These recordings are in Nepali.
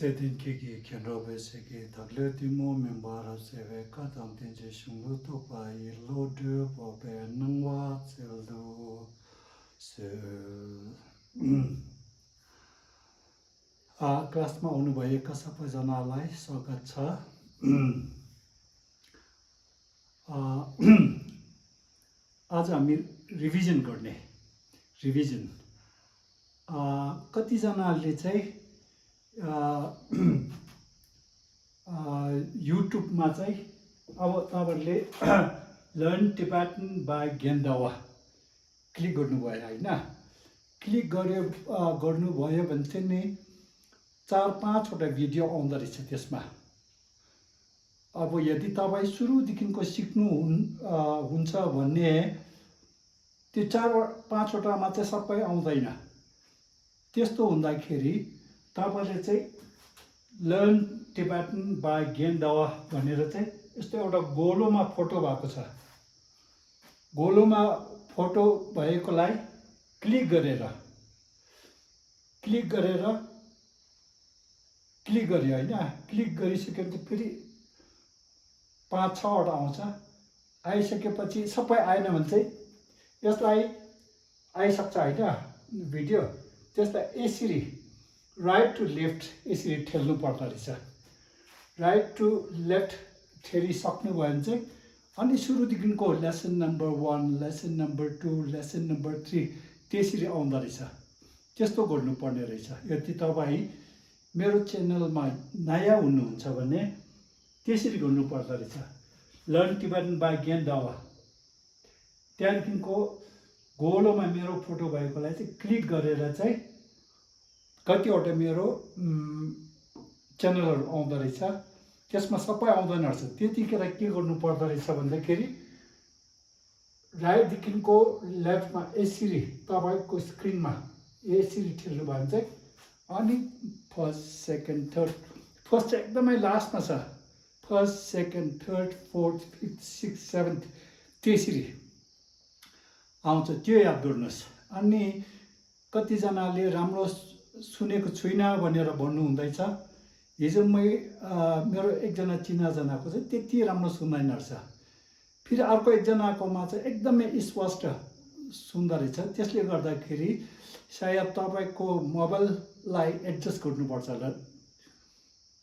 제딘키기 견로베세기 닥레티모 멤버라세베 카탐텐제 슝루토파이 로드 보베 능와 셀도 세 क्लासमा आउनुभएका सबैजनालाई स्वागत छ। आज हामी रिभिजन गर्ने कतिजनाले चाहिँ युट्युबमा चाहिँ अब तपाईहरुले लर्न टिबेटन बाइ गेन्दावा क्लिक गर्नुभयो हैन। क्लिक गर्नुभयो भने चाहिँ नि 4-5 वटा भिडियो आउँदो रहेछ त्यसमा। अब यदि तपाई सुरुदेखिको सिक्नु हुन्छ भन्ने त्यो 4-5 वटामा चाहिँ सबै आउँदैन। त्यस्तो हुँदाखेरि तपाईले चाहिँ लर्न टिबेटन बाइ गेन्दावा भनेर चाहिँ यस्तो एउटा गोलोमा फोटो भएको छ। गोलोमा फोटो भएकोलाई क्लिक गरेर गरियो हैन। क्लिक गरिसकेपछि फेरि 5-6 वटा आउँछ। आइसकेपछि सबै आएन भने चाहिँ यसलाई आइसक्छ हैन भिडियो। त्यसलाई यसरी राइट टु लेफ्ट यसरी ठेल्नु पर्दो रहेछ। राइट टु लेफ्ट ठेलिसक्नु भयो भने चाहिँ अनि सुरुदेखिको lesson number 1, lesson number 2, lesson number 3 त्यसरी आउँदो रहेछ। त्यस्तो गर्नुपर्ने रहेछ। यदि तपाईँ मेरो च्यानलमा नयाँ हुनुहुन्छ भने त्यसरी गर्नुपर्दो रहेछ। लर्न टिबेटन बाइ गेन्दावा त्यहाँदेखिको गोलोमा मेरो फोटो भएकोलाई चाहिँ क्लिक गरेर चाहिँ कतिवटा मेरो च्यानलहरू आउँदो रहेछ। त्यसमा सबै आउँदैन रहेछ। त्यतिखेर के गर्नुपर्दो रहेछ भन्दाखेरि राइटदेखिको लेफ्टमा यसरी तपाईको स्क्रिनमा यसरी ठेल्नु भयो भने चाहिँ अनि फर्स्ट सेकेन्ड थर्ड, फर्स्ट चाहिँ एकदमै लास्टमा छ। First second third fourth fifth sixth seventh त्यसरी आउँछ। त्यो याद गर्नुहोस्। अनि कतिजनाले राम्रो सुनेको छुइनँ भनेर भन्नु हुँदैछ। हिजो मेरो एकजना चिनाजनाको चाहिँ त्यति राम्रो सुन्दैन रहेछ। फेरि अर्को एकजनाकोमा चाहिँ एकदमै स्पष्ट सुन्दो रहेछ। त्यसले गर्दाखेरि सायद तपाईको मोबाइललाई एडजस्ट गर्नुपर्छ होला।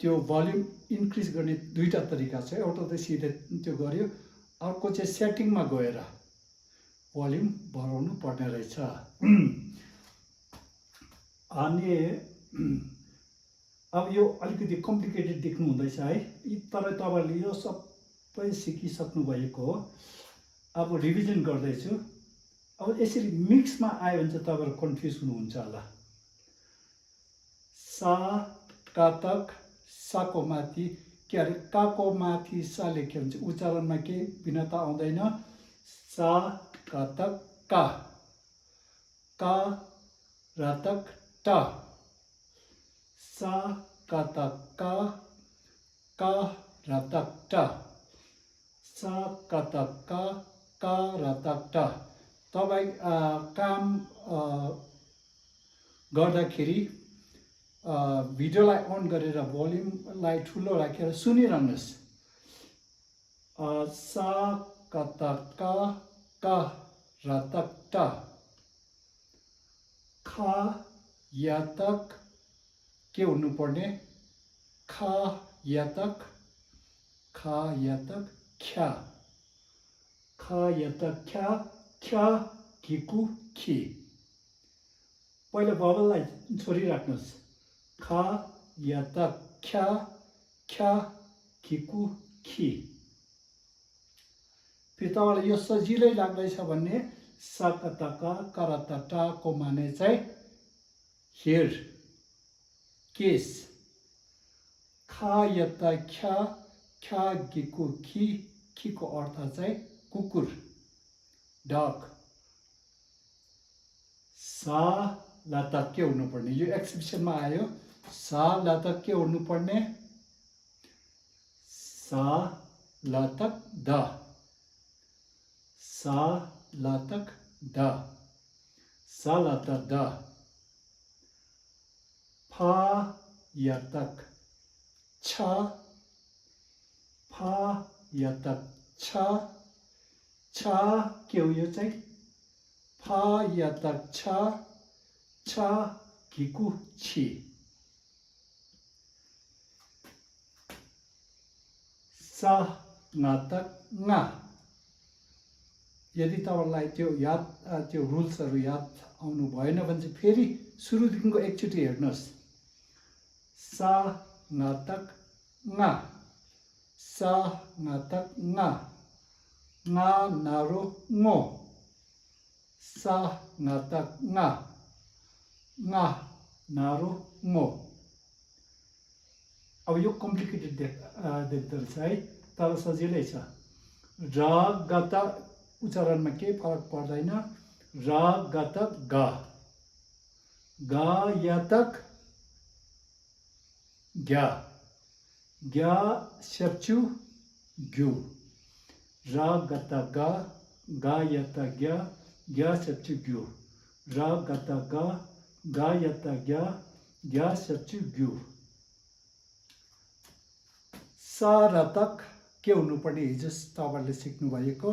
त्यो भोल्युम इन्क्रिज गर्ने दुईटा तरिका छ। एउटा चाहिँ सिधै त्यो गर्यो, अर्को चाहिँ सेटिङमा गएर भोल्युम बढाउनु पर्ने रहेछ। अनि अब यो अलिकति कम्प्लिकेटेड देख्नु हुँदैछ है। तर तपाईहरुले यो सबै सिकिसक्नु भएको हो। अब रिभिजन गर्दैछु। अब यसरी मिक्समा आयो भने चाहिँ तपाईहरु कन्फ्युज हुनुहुन्छ होला। सा कातक साको माथि के अरे काको माथि सा लेख्यो भने चाहिँ उच्चारणमा के भिन्नता आउँदैन। सा कातक का, का रातक टा, सा कातक का रातक टा, सा कातक का रातक टा। तपाई काम गर्दाखेरि भिडियोलाई अन गरेर भोल्युमलाई ठुलो राखेर सुनिरहनुहोस्। सा कातक का रातक टा, खा यातक के हुनुपर्ने खा यातक ख्या, खा यातक ख्या, ख्या खिकु खी। पहिला बबललाई छोडिराख्नुहोस्। खा यातक ख्या, ख्या खिकु खी। फेरि तपाईलाई यो सजिलै लाग्दैछ भने साकतका करतटाको माने चाहिँ हेयर केस। खा यता ख्या, ख्या गिकु खी, खीको अर्थ चाहिँ कुकुर डग। सा लातक के हुनुपर्ने यो एक्सप्रेसनमा आयो। सा लातक के हुनुपर्ने सा लातक द, सा लातक द, सा लातक द। फा यातक छ फा यातक छ छ के हो यो चाहिँ फा यातक छ छ घिकु छि सा नातक nga यदि तपाईलाई त्यो याद त्यो रुल्सहरु याद आउनु भएन भने चाहिँ फेरि सुरुदेखिको एकचोटी हेर्नुस् सा नातक nga सा नातक nga nga नारो ngo सा नातक nga nga नारो ngo अब यो कम्प्लिकेटेड देख्दो रहेछ है तर सजिलै छ र गत उच्चारणमा केही फरक पर्दैन र गत ग ग यातक ग्या ग्या सेप्चु ग्यु र गत ग ग यातक ग्या ग्या सेप्चु ग्यु र गत ग ग यातक ग्या ग्या सेप्चु ग्यु सारतक के हुनुपर्ने हिजो तपाईहरुले सिक्नु भएको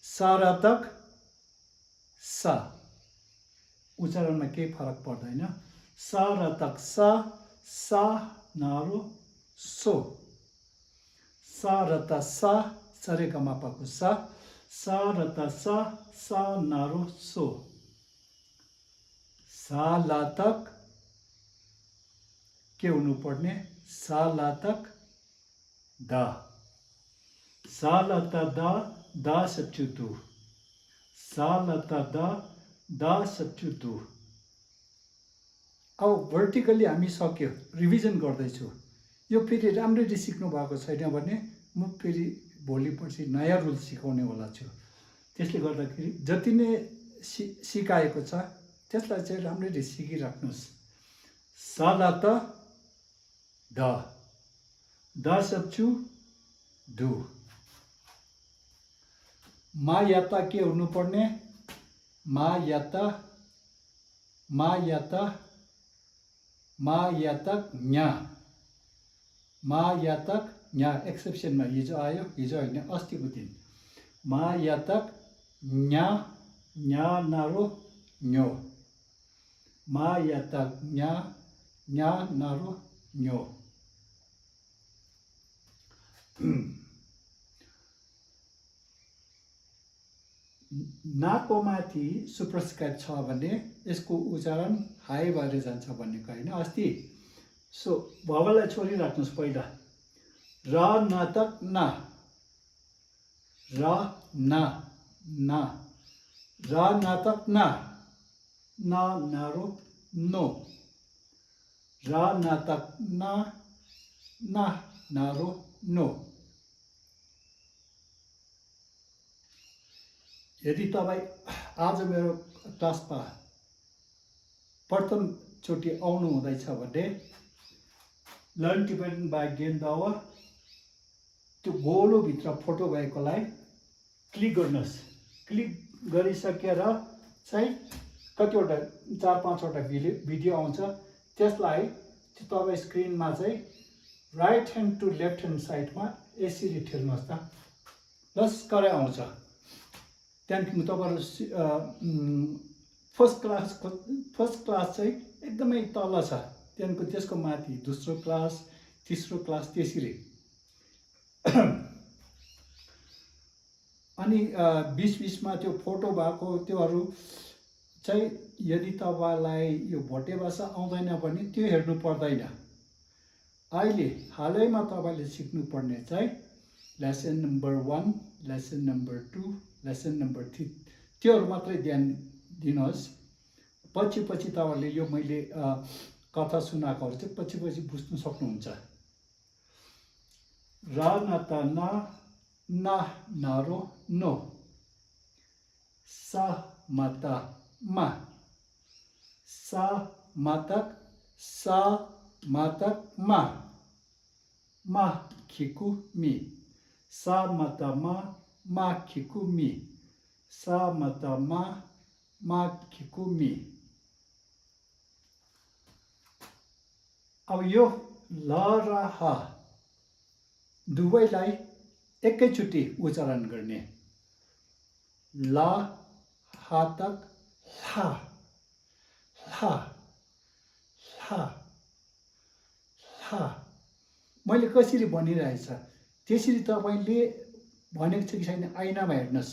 सारतक सा उच्चारणमा केही फरक पर्दैन सारतक सा नारो सो सारत सा सरेगमपको सारत सा नारो सो सालातक के हुनुपर्ने सालातक दा सालता दा सप्चु दु सालता दा सप्चु दु अब भर्टिकली हामी सक्यो रिभिजन गर्दैछु यो फेरि राम्ररी सिक्नु भएको छैन भने म फेरि भोलि पर्सि नयाँ रुल सिकाउनेवाला छु त्यसले गर्दाखेरि जति नै सिकाएको छ त्यसलाई चाहिँ राम्ररी सिकिराख्नुस् सालता दा सप्चु दु मा याता के हुनुपर्ने मा यातक न्या मा यातक न्या एक्सेप्सनमा हिजो आयो हिजो होइन अस्तिको दिन मा यातक न्या न्या नारो न्यो मा यातक न्या न्या नारो न्यो नाको माथि सुप्रस्कार छ भने यसको उच्चारण हाई भएर जान्छ भन्नेको होइन अस्ति सो भवलाई छोडिराख्नुस् पहिला र नातक ना र ना ना र नातक ना ना नारो नो र नातक ना ना नारो नो यदि तपाई आज मेरो क्लासमा प्रथमचोटि आउनु हुँदैछ भने लर्न टिबेटन बाई गेन दावा त्यो गोलो भित्र फोटो भएकोलाई क्लिक गर्नुस् क्लिक गरिसकेर चाहिँ कतिवटा 4-5 वटा भिडियो आउँछ त्यसलाई तपाई स्क्रिनमा चाहिँ right hand to left hand साइडमा यसरी ठेल्नुहोस् त लस्करै आउँछ त्यहाँदेखि तपाईहरु फर्स्ट क्लास चाहिँ एकदमै तल छ त्यहाँको त्यसको माथि दोस्रो क्लास तेस्रो क्लास त्यसरी अनि बीच-बीचमा त्यो फोटो भएको त्योहरु चाहिँ यदि तपाईलाई यो भोटे भाषा आउँदैन भने त्यो हेर्नु पर्दैन अहिले हालैमा तपाईले सिक्नु पर्ने चाहिँ lesson number 1 lesson number 2 lesson number 3 त्योहरु मात्रै ध्यान दिनुहोस् पछि तपाईले यो मैले कथा सुनाएकोहरु चाहिँ पछि बुझ्न सक्नुहुन्छ रा नाता ना ना नारो नो सा माता मा सा मातक मा मा खिकु मी सा माता मा खिकु मी सा माता मा खिकु मी अब यो ल र ह दुवैलाई एकैचोटि उच्चारण गर्ने। ल हातक ला ला ला ला। मैले कसरी भनिरहेछ त्यसरी तपाईँले भनेको छ कि छैन ऐनामा हेर्नुहोस्।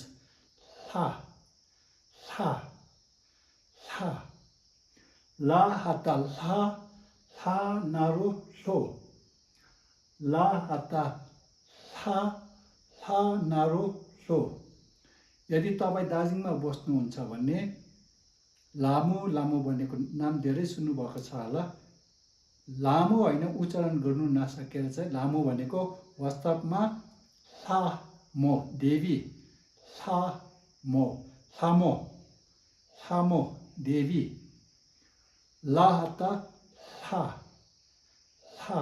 ला ला ला। ला हाता ला ला नारो लो। ला हाता ला ला नारो लो। यदि तपाईँ दार्जिलिङमा बस्नुहुन्छ भने लामो लामो भनेको नाम धेरै सुन्नुभएको छ होला। लामो होइन, उच्चारण गर्नु नसकेर चाहिँ लामो भनेको वास्तवमा लामो देवी, लामो लामो लामो देवी। ला हाता ला ला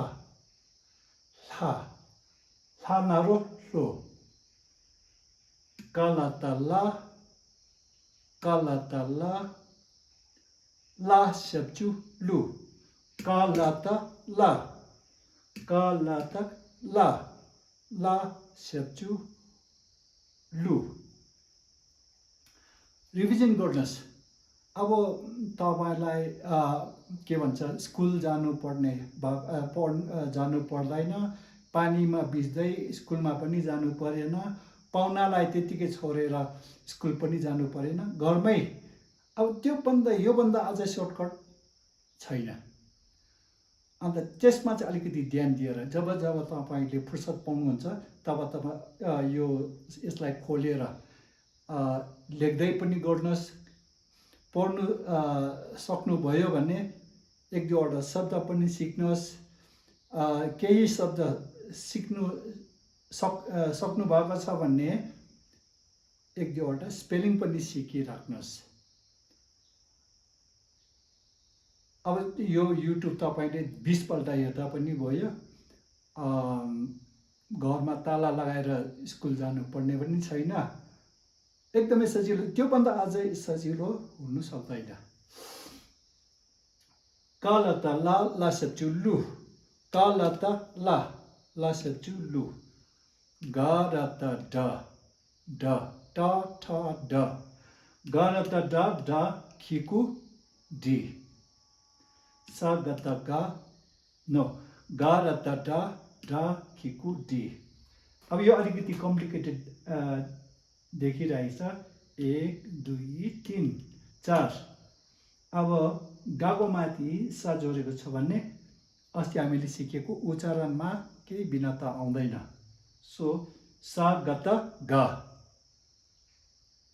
ला ला नारो लो। कालाता ला कालाता ला ला सेप्चु लु। कालाता ला कालाता ला ला सेप्चु लु। रिभिजन गर्नुहोस्। अब तपाईँलाई के भन्छ स्कुल जानुपर्ने जानु पर्दैन, पानीमा भिज्दै स्कुलमा पनि जानु परेन, पाहुनालाई त्यतिकै छोडेर स्कुल पनि जानु परेन, घरमै। अब त्योभन्दा योभन्दा अझै सर्टकट छैन। अन्त त्यसमा चाहिँ अलिकति ध्यान दिएर जब जब तपाईँले फुर्सद पाउनुहुन्छ तब तब यसलाई खोलेर लेख्दै पनि गर्नुहोस्। पढ्नु सक्नुभयो भने एक दुईवटा शब्द पनि सिक्नुहोस्। केही शब्द सक्नु भएको छ भने एक दुईवटा स्पेलिङ पनि सिकिराख्नुहोस्। अब यो युट्युब तपाईँले 20 पल्ट हेर्दा पनि भयो। घरमा ताला लगाएर स्कुल जानुपर्ने पनि छैन। एकदमै सजिलो, त्योभन्दा अझै सजिलो हुनु सक्दैन। कालता ला ला सेप्चु लु। कालता ला ला सेप्चु लु। गारता ड ड ट ठ ड। गारता ड ड खिकु डी। सागता गा नो गारता ड ड खिकु डी। अब यो अलिकति कम्प्लिकेटेड देखिरहेछ। 1 2 3 4। अब गाको माथि सा जोडेको छ भने अस्ति हामीले सिकेको उच्चारणमा केही भिन्नता आउँदैन। सो सा गत गा।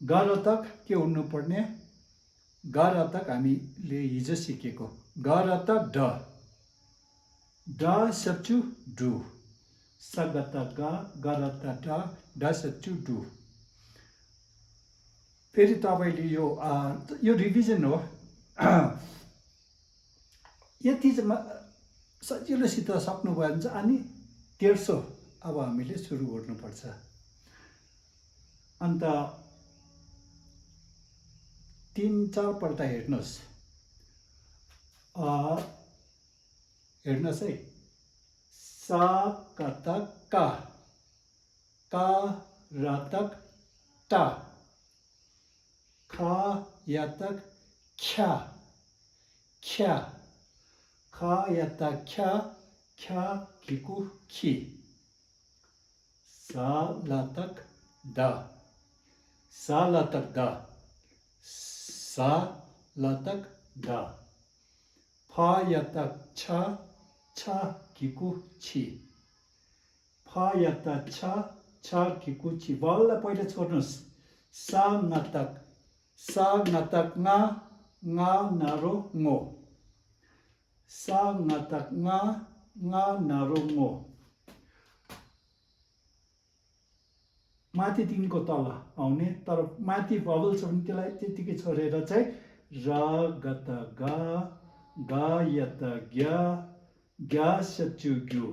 गर तक के हुनुपर्ने? गर तक हामीले हिजो सिकेको गर तक ड ड सेप्चु डु। सा गत गा गर तक ड ड सेप्चु डु। फेरि तपाईँले यो रिभिजन हो। यति सजिलोसित सक्नुभयो भने चाहिँ अनि तेर्सो अब हामीले सुरु गर्नुपर्छ। अन्त 3-4 पल्ट हेर्नुहोस्। हेर्नुहोस् है। सा कतक का का रतक टा खा यतक ख्या ख्या खा यतक ख्या ख्या खिकु खी। सा लतक द सा लतक द सा लतक द। फा यतक छ छ खिकु छी। फा यतक छ छ खिकु छी। बललाई पहिला छोड्नुहोस्। सा नतक nga nga naro ngo। सा नतक nga nga naro ngo। माथि 3 को तल आउने, तर माथि भवल छ भने त्यसलाई त्यतिकै छोडेर चाहिँ र गत गा गा यत ग्या ग्या सेप्चु ग्यु।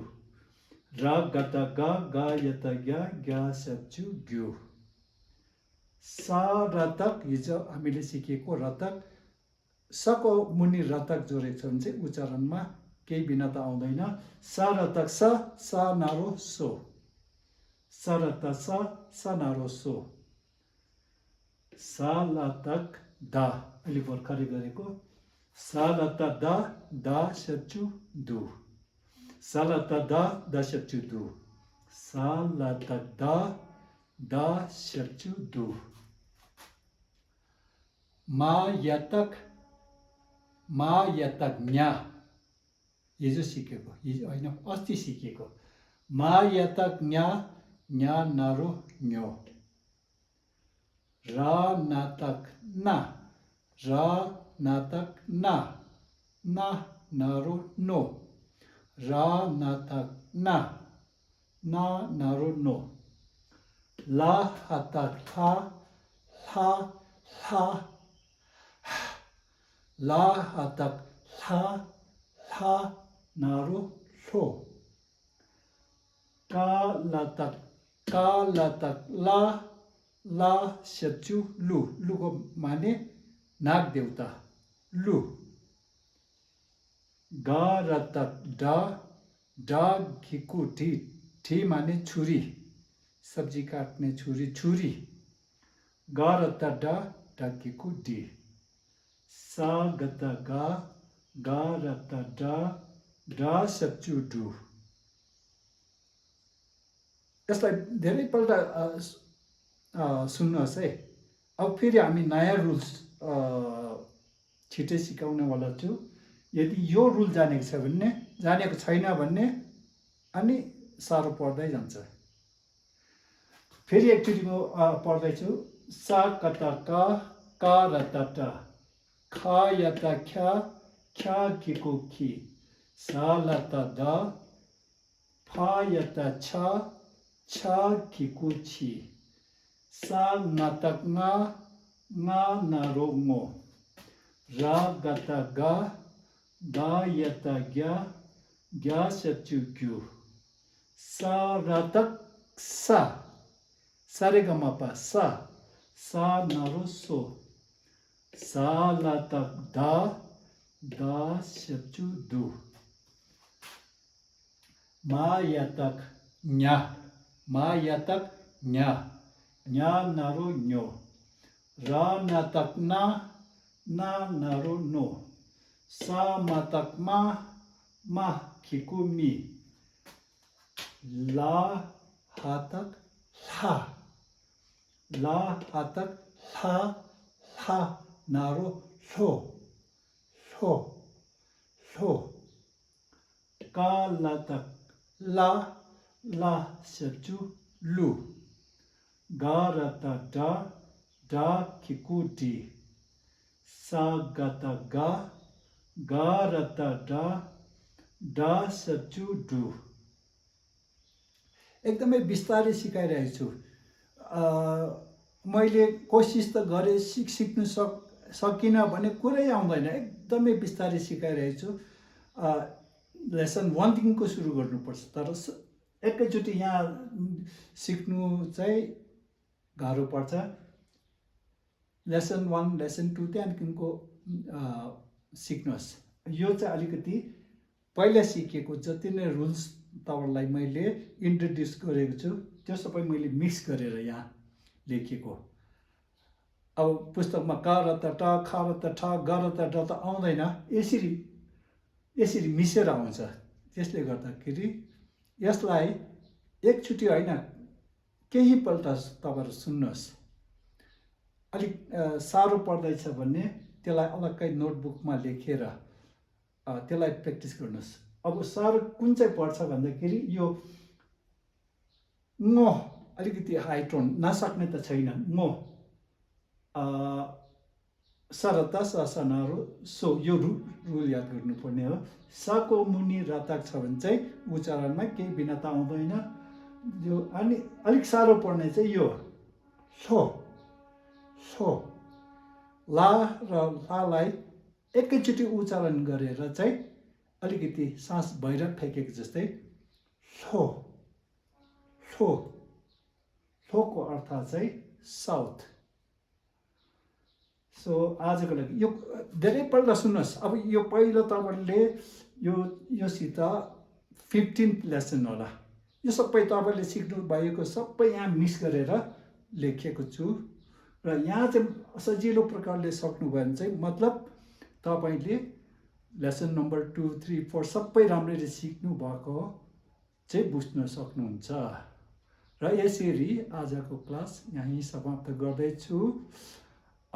र गत गा गा यत ग्या ग्या सेप्चु ग्यु। सा रतक हिजो हामीले सिकेको रतक। सको मुनि रतक जोडेको छ भने चाहिँ उच्चारणमा केही भिन्नता आउँदैन। सा र तक सा नारो सो, सा र त सा नारो सो। सा ल तक दा, अहिले भर्खरै गरेको सा ल त दा सचु दु, सा ल त दा सचु दु, सा ल त दा सचु दु। मा यतक न्या, हिजो सिकेको, हिजो होइन अस्ति सिकेको। मा यतक न्या नारो न्यो। रा नातक ना, रा नातक ना नारो नो, रा नातक ना नारो नो। ला हातक ला हातक नारो लो। का लतक ला सचु लु, लुको माने नाग देवता लु। गा रतक डा घिकु ढी माने छुरी, सब्जी काट्ने छुरी। गा रत डा घिकु ढी। सा गत गा रत डा सचु डु। यसलाई धेरैपल्ट सुन्नुहोस् है। अब फेरि हामी नयाँ रुल्स छिटै सिकाउनेवाला छु। यदि यो रुल जानेको छैन भने अनि साह्रो पर्दै जान्छ। फेरि एकचोटि म पढ्दैछु। सा कत का रत ट, खा यत ख्या घिको खी, सा लत द, फा यत छा घिको छी, सा नतक ना नारो ngो, रा गत गा यत ग्या सचु ग्यू, सा रतक सा रे ग म प सा नारो सो, सा लतक दा सचु दु। मा यतक न्या नारो न्यो, रा नतक ना नारो नो, सा मतक मा खिकु मी, ला हातक ला नारो लो। का लतक ला सचु लु, गा रत डा खिकु डी, सा गत गा रत डा सचु डु। एकदमै बिस्तारै सिकाइरहेको छु। मैले कोसिस त गरेँ, सिक्नु सकिनँ भने कुरै आउँदैन। एकदमै बिस्तारै सिकाइरहेको छु। लेसन 1 देखिको सुरु गर्नुपर्छ, तर एकैचोटि यहाँ सिक्नु चाहिँ गाह्रो पर्छ। लेसन 1 लेसन 2 त्यहाँदेखिको सिक्नुहोस्। यो चाहिँ अलिकति पहिला सिकेको जति नै रुल्स तपाईँलाई मैले इन्ट्रोड्युस गरेको छु त्यो सबै मैले मिक्स गरेर यहाँ लेखेको। अब पुस्तकमा क र त ट, ख र त ठ, ग र त ड त आउँदैन, यसरी मिसेर आउँछ। त्यसले गर्दाखेरि यसलाई एकचोटि होइन केहीपल्ट तपाईँहरू सुन्नुहोस्। अलिक साह्रो पर्दैछ भने त्यसलाई अलग्गै नोटबुकमा लेखेर त्यसलाई प्र्याक्टिस गर्नुहोस्। अब साह्रो कुन चाहिँ पर्छ भन्दाखेरि यो ङ अलिकति हाई टोन, नसक्ने त छैन। ङ सरता सनारो सो, यो रुल याद गर्नुपर्ने हो। सको मुनि रतक छ भने चाहिँ उच्चारणमा केही भिन्नता आउँदैन। यो अनि अलिक साह्रो पर्ने चाहिँ यो सो ला र लालाई एकैचोटि उच्चारण गरेर चाहिँ अलिकति सास भएर फ्याँकेको जस्तै सोको अर्थ चाहिँ साउथ। सो आजको लागि यो धेरैपल्ट सुन्नुहोस्। अब यो पहिलो तपाईँले योसित 15th लेसन होला। यो सबै तपाईँले सिक्नु भएको सबै यहाँ मिक्स गरेर लेखेको छु र यहाँ चाहिँ सजिलो प्रकारले सक्नुभयो भने चाहिँ मतलब तपाईँले लेसन नम्बर 2, 3, 4 सबै राम्ररी सिक्नु भएको चाहिँ बुझ्न सक्नुहुन्छ। र यसरी आजको क्लास यहीँ समाप्त गर्दैछु।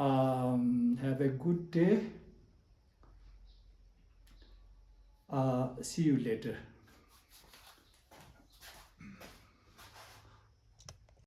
Have a good day. See you later.